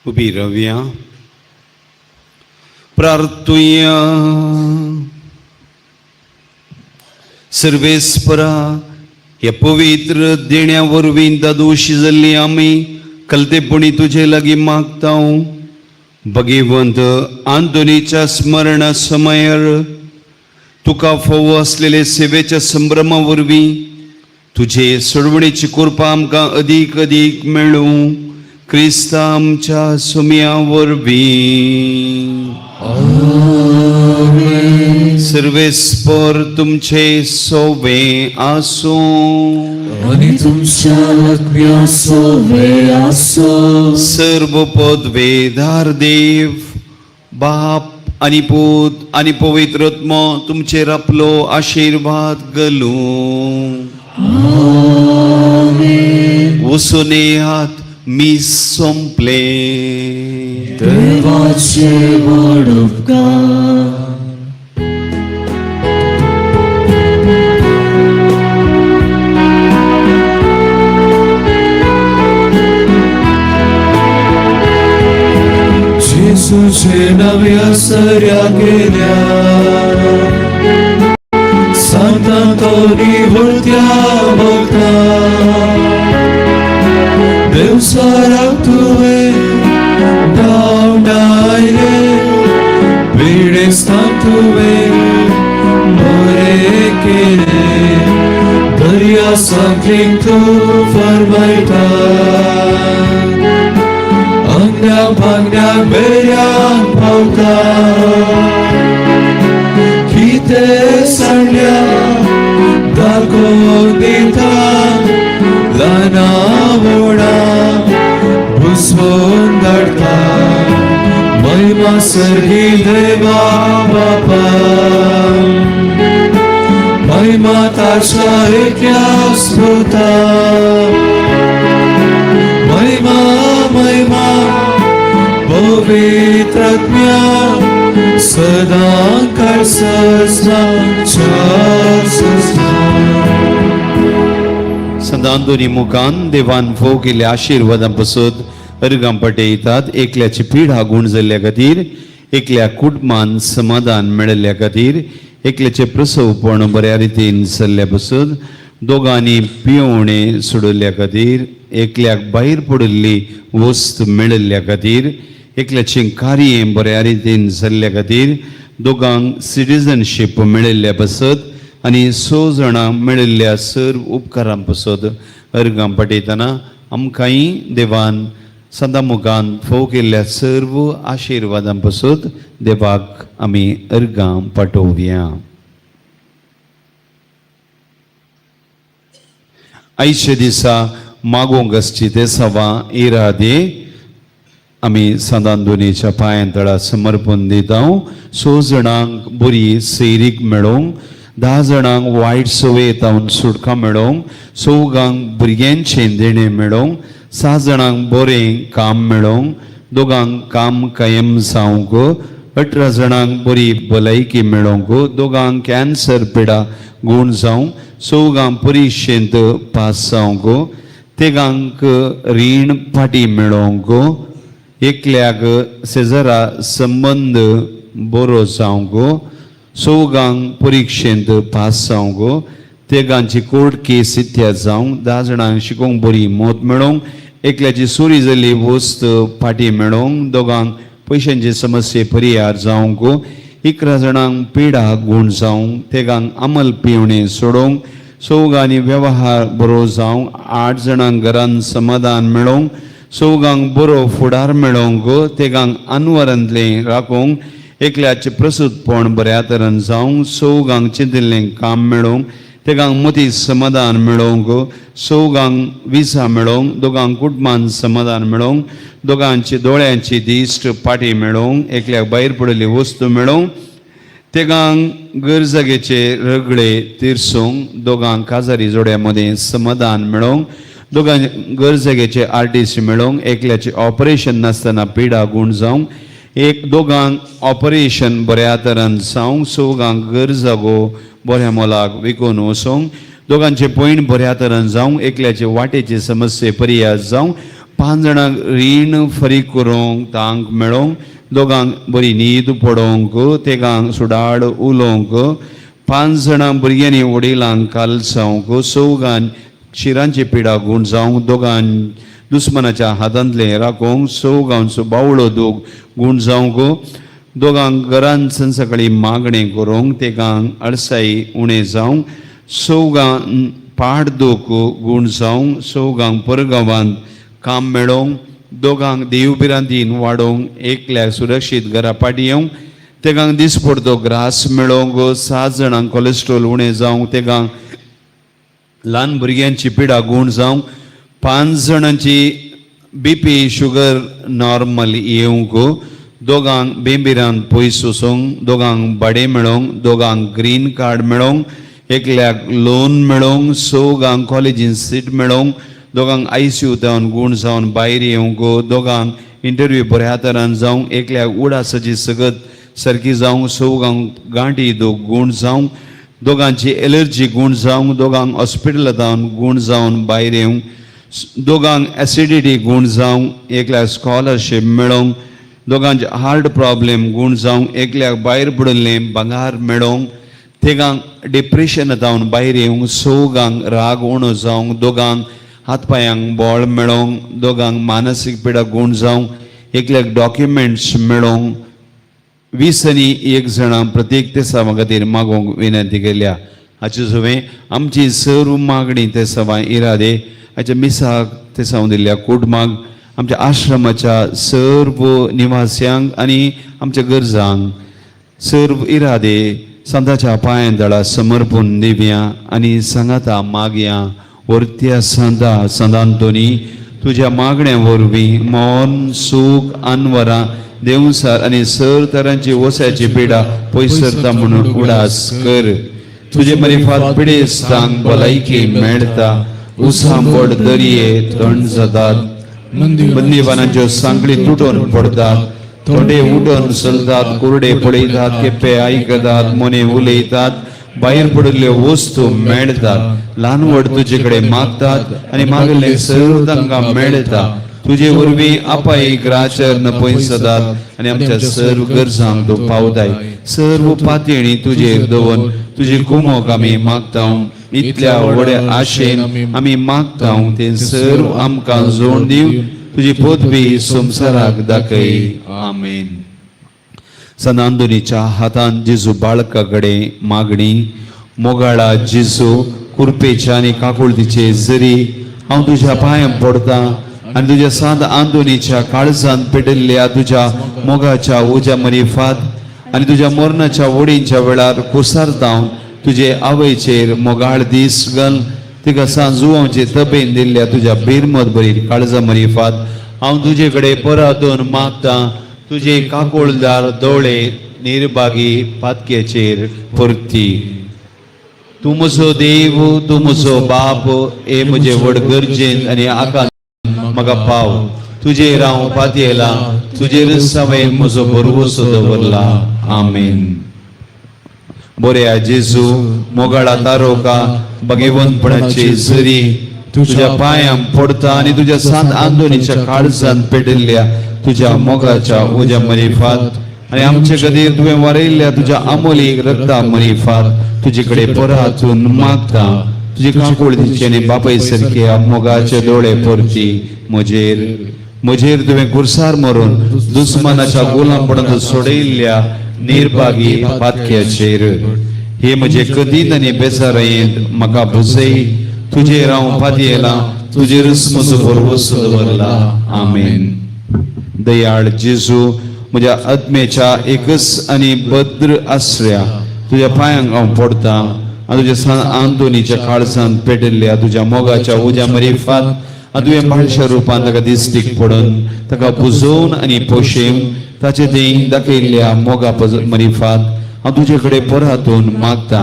उबी रावया, प्रार्थुया. सर्वेस्परा, ह्या पवित्र देण्या वरवीं दादोशी जाल्ली आमी कलतेपणी तुजे लागीं मागता. भगवंत आंतोनीच्या स्मरणा समयार तुका फावो आसलेले सेवेच्या संभ्रमा वरवीं तुजे सोडवणेची कृपा आमकां अदीक अदीक मेळूं, क्रिस्ता आमच्या सुमया वरवीं. सर्वेस्पर तुमचे सोवे आसूं. आनी तुमच्या आत्म्या सोवे आसो. सर्व पदवेदार देव बाप आनी पूत आनी पवित्र आत्मो तुमचेर आपलो आशिर्वाद घालूं. वचून येयात, मीस सोंपलें. देवाचे व्हड उपकार. जेजूचे नव्या सऱ्या केल्या सांता तो निवडत्या भक्ता, देवसाराक तुवें धांवडायले, पिडेस्तांक तुवें बरें केलें, दर्या सांकलीक तूं फरमायता, अंगड्या भांगड्याक बेऱ्यांक पावता, कितें सांडल्या दाखोवन दिता, ल्हाना व्हडा बुसवून धाडटा, महिमा सर्गी देवा बापा, महिमा ताच्या एकल्या स्मृता, महिमा महिमा पवित्रात्म्या सदां काळ सजनाच्या सजना. संत आंतोनी मुखान देवान फोव केल्ल्या आशिर्वादां पसत अर्गां पटयतात. एकल्याची पिडा गूण जाल्ल्या खातीर, एकल्या कुटुंबान समाधान मेळिल्ल्या खातीर, एकल्याचें प्रसवपण बऱ्या रितीन जाल्ल्या पसत, दोगांनी पियोवणें सोडयल्ल्या खातीर, एकल्याक भायर पडिल्ली वस्त मेळिल्ल्या खातीर, एकल्याचें कार्य बऱ्या रितीन जाल्ल्या खातीर, दोगांक सिटीजनशीप मेळिल्ल्या पासत आनी स जाणां मेळिल्ल्या सर्व उपकारां पासत अर्गां पटयतना आमकांय देवान सदां मुखान फोव केल्ल्या सर्व आशिर्वादां पासत देवाक आमी अर्गां पाठोवया. आयच्या दिसा मागोंक आसची ते सवा इरादे आमी सदां दोनीच्या पांयां तळा समर्पण दिता. स जाणांक बरी सैरीक मेळोवंक, 10 जाणांक वायट संवय तावन सुटका मेळोवंक, चवगांक भुरग्यांचें देणें मेळोवंक, 6 जाणांक बरें काम मेळोवंक, दोगांक काम कायम जावंक, 18 जाणांक बरी भलायकी मेळोंक, दोगांक कॅन्सर पिडा गूण जावंक, चवगांक परिक्षेंत पास जावंक, तेगांक रीण फाटी मेळोंक, एकल्याक शेजरा संबंद बरो जावंक, चवगांक परिक्षेंत पास जावंक, तेगांची कोर्ट केस इत्याद जावंक, 10 जाणांक शिकोवंक बरी मत मेळोवंक, एकल्याची चोरी जाल्ली वस्त फाटी मेळोवंक, दोगांक पयशांची समस्ये परिहार जावंक, 11 जाणांक पिडा गूण जावंक, तेगांक अमल पिवणें सोडोवंक, चवगांनी वेव्हार बरो जावंक, 8 जाणांक घरान समाधान मेळोवंक, चवगांक बरो फुडार मेळोवंक, तेगांक अनवरांतलें राखोवंक, एकल्याचें प्रसूतपण बऱ्या तरेन जावंक, चवगांक चिंतिल्लें काम मेळोवंक, तेगांक मती समाधान मेळोवंक, चवगांक विजा मेळोवंक, दोगांक कुटुंबान समाधान मेळोवंक, दोगांची दोळ्यांची दिश्ट पाटी मेळोवंक, एकल्याक भायर पडिल्ली वस्तू मेळोवंक, तेगांक गरजागेचे रगडे तिरसूंक, दोगांक काजारी जोड्या मदीं समाधान मेळोवंक, दोगांक गरजागेचे आर्टिस्ट मेळोवंक, एकल्याचे ऑपरेशन नासतना पिडा गूण जावंक, एक दोगांक ऑपरेशन बऱ्या तरान जावंक, चवगांक गरजागो बऱ्या मोलाक विकून वचोंक, दोगांचे पयण बऱ्या तरान जावंक, एकल्याचे वाटेचे समस्ये परियास जावंक, 5 जाणांक रीण फारीक करूंक तांक मेळोवंक, दोगांक बरी न्हीद पडोवंक, तेगांक सुडाळ उलोवंक, 5 जाणां भुरग्यांनी वडिलांक कालसावंक, चवगान शिरांची पिडा गूण जावंक, दोगान दुस्मनाच्या हातांतलें राखोवंक, चवगांचो बावळो दोग गूण जावंक, दोगांक घरान सकाळी मागणें करूंक, तेगांक अळसाई उणें जावंक, चवगां पाड दोक गूण जावंक, चवगांक परगांवांत काम मेळोवंक, दोगांक देवभिरांतीन वाडोवंक, एकल्याक सुरक्षीत घरा पाटी येवंक, तेगांक दिसपडतो ग्रास मेळोवंक, 7 जाणांक कोलेस्ट्रॉल उणें जावंक, तेगांक ल्हान भुरग्यांची पिडा गूण जावंक, 5 जाणांची बीपी शुगर नॉर्मल येवंक, दोगांक बेंबिरान पयस वचोंक, दोगांक भाडें मेळोवंक, दोगांक ग्रीन कार्ड मेळोवंक, एकल्याक लोन मेळोवंक, चवगांक कॉलेजीन सीट मेळोवंक, दोगांक आयसीयू जावन गूण जावन भायर येवंक, दोगांक इंटरव्यू बऱ्या तरान जावंक, एकल्याक उडासाची सगत सारकी जावंक, चवगांक गांठी दोग गूण जावंक, दोगांची एलर्जी गूण जावंक, दोगांक हॉस्पिटलांत जावन गूण जावन भायर येवंक, दोगांक एसिडिटी गूण जावंक, एकल्याक स्कॉलरशीप मेळोवंक, दोगांचे हार्ट प्रॉब्लेम गूण जावंक, एकल्याक भायर पडिल्लें भांगार मेळोवंक, तेगांक डिप्रेशन जावन भायर येवंक, चवगांक राग उणो जावंक, दोगांक हात पांयांक बळ मेळोवंक, दोगांक मानसीक पिडा गूण जावंक, एकल्याक डॉक्युमेंट्स मेळोवंक, 21 जाणां प्रत्येक तेसावा खातीर मागोवंक विनंती केल्या. हाचे सवें आमची सर्व मागणी तेसावां इरादे हाच्या मिसाक तेसांव दिल्ल्या कुटुंबाक, आमच्या आश्रमाच्या सर्व निवास्यांक आनी आमच्या गरजांक सर्व इरादे संताच्या पांयां दळा समर्पून दिवया आनी सांगाता मागया. वरत्या संता संदांतोनी, तुज्या मागण्या वरवीं मौन सूख अनवरां देवसार आनी सर तरांची वसाची पिडा पयस सरता म्हणून उडास कर. तुजे मरिफात पिडेस्तांक भलायकी मेळटा, उसांपड दर्ये थंड जातात, बंदीवानांच्यो सांखळी तुटून पडतात, थोडे उठून चलतात, कुरडे पळयतात, केप्पे आयकतात, मोने उलयतात, भायर पडिल्ल्यो वस्तू मेळटात, ल्हान व्हड तुजे कडेन मागतात आनी मागिल्लें सर्व तांकां मेळटा. तुजे वरवीं आपाई ग्राचर पयस जातात आनी आमच्या सर्व गरजांक तूं पावताय. सर्व पातयेणी तुजेर दवर, तुजी कुमोक आमी मागता. इतल्या व्हड्या आशेन आमी मागता, तें सर्व आमकां जोड दिव, तुजी पदवी संवसाराक दाखय. आमेन. संत आंतोनीच्या हातान जेजू बाळका कडेन मागणी. मोगाळा जेजू, कुरपेच्या आनी काकुळतीचे जरी हांव तुज्या पांयां पडटा आनी तुज्या सांत आंतोनीच्या काळजान पेटिल्ल्या तुज्या मोगाच्या उज्या मरिफात आनी तुज्या मरणाच्या वडींच्या वेळार कुसार जावन तुजे आवयचेर मोगाळ दीस घाल, तिका सांजुवांचे तबेन दिल्ल्या तुज्या बेरमत बरी काळजा मरिफात हांव तुजे कडेन परातून मागता, तुजे काकुळदार दोळे निर्भागी पातकेचेर परती. तूं म्हजो देव, तूं म्हजो बाप, हे म्हजे व्हड गरजेन आनी आकांत म्हाका पाव. तुजेर हांव पातयेला, तुजेरच हांवें म्हजो भरवंसो दवरला. आमेन. बऱ्या जेजू, मोगाळा तारोका, भगवंतपणाची जरी तुझ्या पांयांक पडता आनी तुज्या सांत आंदोनीच्या काळजान पेटिल्ल्या तुझ्या मोगाच्या उज्या मरिफात आनी आमचे खातीर तुवें वारयल्ल्या तुज्या आमोलीक रक्ता मरिफात तुजे कडेन परातून मागता. तुजी काकुळतीचे आनी बापाय सारके मोगाचे दोळे परती म्हजेर. म्हजेर तुवें कुर्सार मरून दुस्मानाच्या गुलामपणांत सोडयल्ल्या निर्भागी पातक्याचेर हे म्हजे कदीत आनी बेजारायेंत म्हाका भुजय. तुजेर हांव पातयेला, तुजेरच म्हजो भरवंसो दवरला. आमेन. दयाळ जेजू, म्हज्या आत्म्याच्या एकच आनी भद्र आसऱ्या, तुज्या पांयांक हांव पडटा आनी तुज्या सान आंतोनीच्या काळजान पेटिल्ल्या तुज्या मोगाच्या उज्या मरिफात आनी तुवें बाळशा रुपान ताका दिस्टीक पडून ताका पुजोवन आनी पोशेवन ताचे थंय दाखयल्ल्या मोगा मरिफात हांव तुजे कडेन परातून मागता.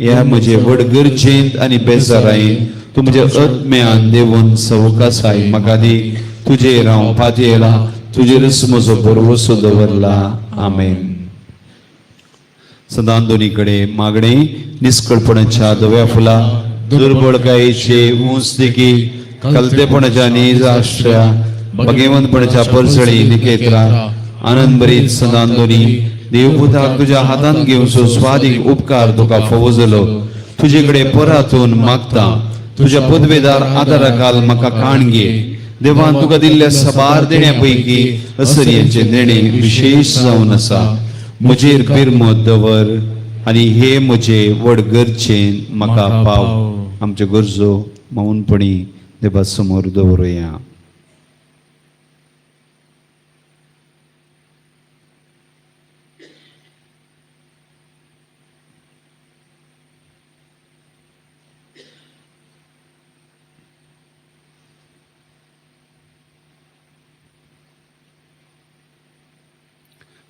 ह्या म्हजे व्हड गरजेंत आनी बेजारायेन तूं म्हज्या आत्म्यान देवून सवकासाय म्हाका दी. तुजेर हांव पातयेला, तुजेरच म्हजो भरवंसो दवरला. आमेन. सदां दोनी कडेन मागणे निस्कळपणाच्या धव्या फुला, दुर्बळकायेचे उंच देखी, कलतेपणाच्या नीज आश्रया, भगवंतपणाच्या परसळी निकेत्रा, आनंदभरीत सदां दोनी देवपुताक तुज्या हातान घेवचो स्वादीक उपकार तुका फावो जालो. तुजे कडेन परातून मागता, तुज्या पदवेदार आदाराखाल म्हाका काण घे. देवान तुका दिल्ल्या सबार देण्या पैकी असरयांचें देणें विशेश जावन आसा. म्हजेर पिरमत दवर आनी हे म्हजे व्हड गरजेन म्हाका पाव. आमच्यो गरजो मौनपणी देवा समोर दवरुया.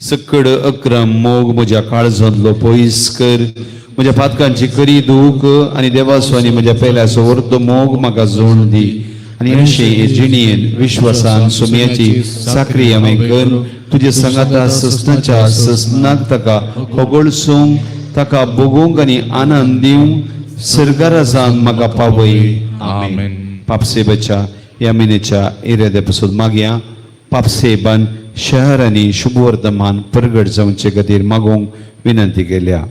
सकड अक्रम मोग म्हज्या काळजांतलो पयस कर. म्हज्या पातकांची करी दूख आनी देवाचो आनी म्हज्या पेल्याचो वर्तो मोग म्हाका जोड दी आनी अशें हे जिणेन विश्वासान सुम्याची साकरी हांवें कर तुजे सांगाता ससनाच्या ससनाक ताका होगळसूंक, ताका भोगूंक आनी आनंद दिवंक सरकाराजान म्हाका पावय. आमेन. पापसेबाच्या ह्या म्हयन्याच्या इराद्या पसून मागया. पापसेबान शहर आनी शुभवर्तमान परगट जावचे खातीर मागूंक विनंती केल्या.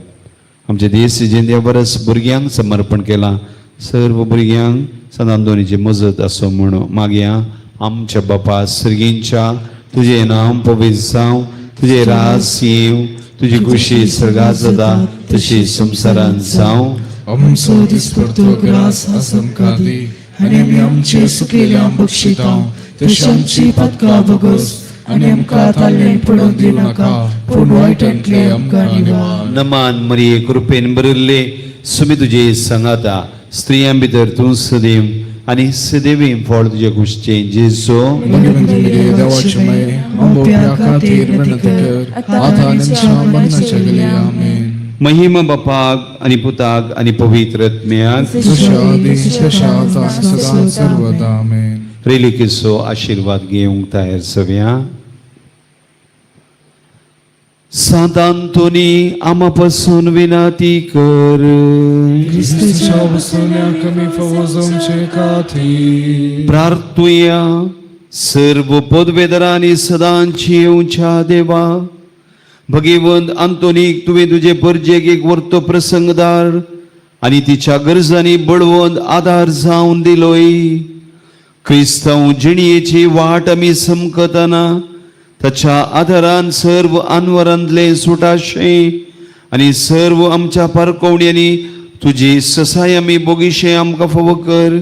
आमचे देश जिंद्या बरस भुरग्यांक समर्पण केलां. सर्व भुरग्यांक सदांदोनीची मजत आसूं म्हूण मागया. आमच्या बापा सर्गींच्या, तुजें नांव पवित्र जावं, तुजें राज येवं, तुजी खुशी सर्गात जाता तशी संवसारांत जावं. आमचो दिसपडतो ग्रास आज आमकां दी आनी आमी आमचे सुकेल्या बक्षिता तशी आमची पदकां भोगोस आनी आमकां ताल्लें पडोवन दिवनाका, पूण वायटांतलें आमकां निवार. नमान मरिये, कृपेन भरिल्ले, सुमी तुजे सांगाता, स्त्रियां भितर तूं सदैव आनी सदैवी फळ तुजे कुशचें जेजू. भगवंत देवाची मय आमच्या खातीर विनंती कर, आता आनी आमच्या मरणाच्या वेळी. आमेन. महिमा बापाक आनी पुताक आनी पवित्र आत्म्याक, जशा आदी तशा आता आनी सदां सर्वदा. आमेन. रेलिकेचो आशिर्वाद घेवंक तयार जावया. सांत आंतोनी, आमा पासून विनंती कर. क्रिस्तीच्या वसुल्या कमी फावो जावचे खातीर. प्रार्थुया. सर्व पदवेदरांनी सदांची येवच्या देवा, भगवंत आंतोनीक तुवें तुजे परजेक एक वर्तो प्रसंगदार आनी तिच्या गरजांनी बळवंत आदार जावन दिलोय. क्रिस्तांव जिणयेची वाट आमी समकतना ताच्या आदारान सर्व आनवरांतलें सुटाशें आनी सर्व आमच्या पारकोवण्यांनी तुजी ससाय आमी बोगीशें आमकां फावो कर,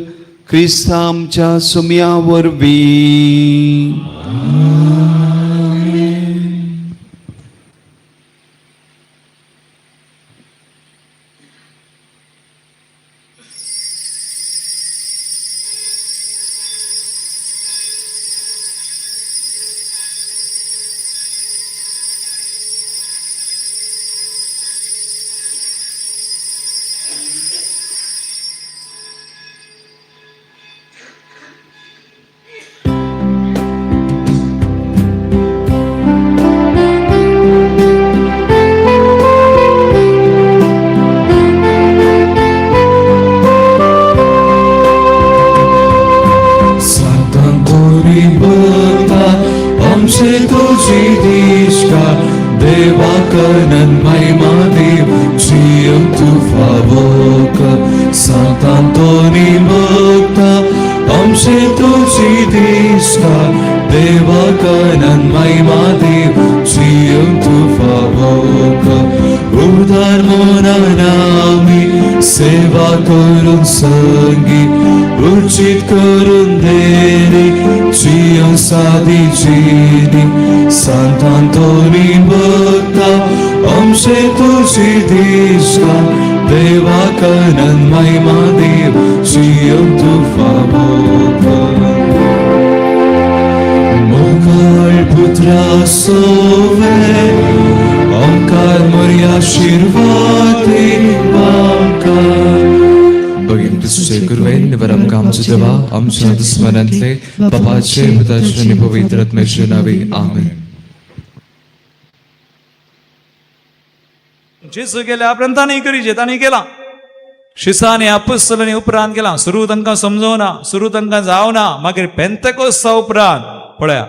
क्रिस्ता आमच्या सुमया वरवीं. मनान आमी सेवा करून संगी उर्जीत करून देरी जियो सादी जिनी सांत आंतोनी भक्ता आमचे तुजी दिशा देवा कनन महिमा देव जियो तू फावो मोगाळ पुत्रा सोवे ओंकार मोरया आशीर्वादी आमकां बघीन तुझे कुरवेन निवर आमकां आमचो देवा आमच्या दुस्मनांतले बापाचे पुताचे आनी पवित्र आत्म्याचे नावे आमेन. जेजू गेल्या उपरांत तांणी करीचे तांणी केलां शिसांनी आपुस्तलांनी उपरांत केलां. सुरू तांकां समजोना, सुरू तांकां जावना, मागीर पेंतेकोस्ता उपरांत पळया.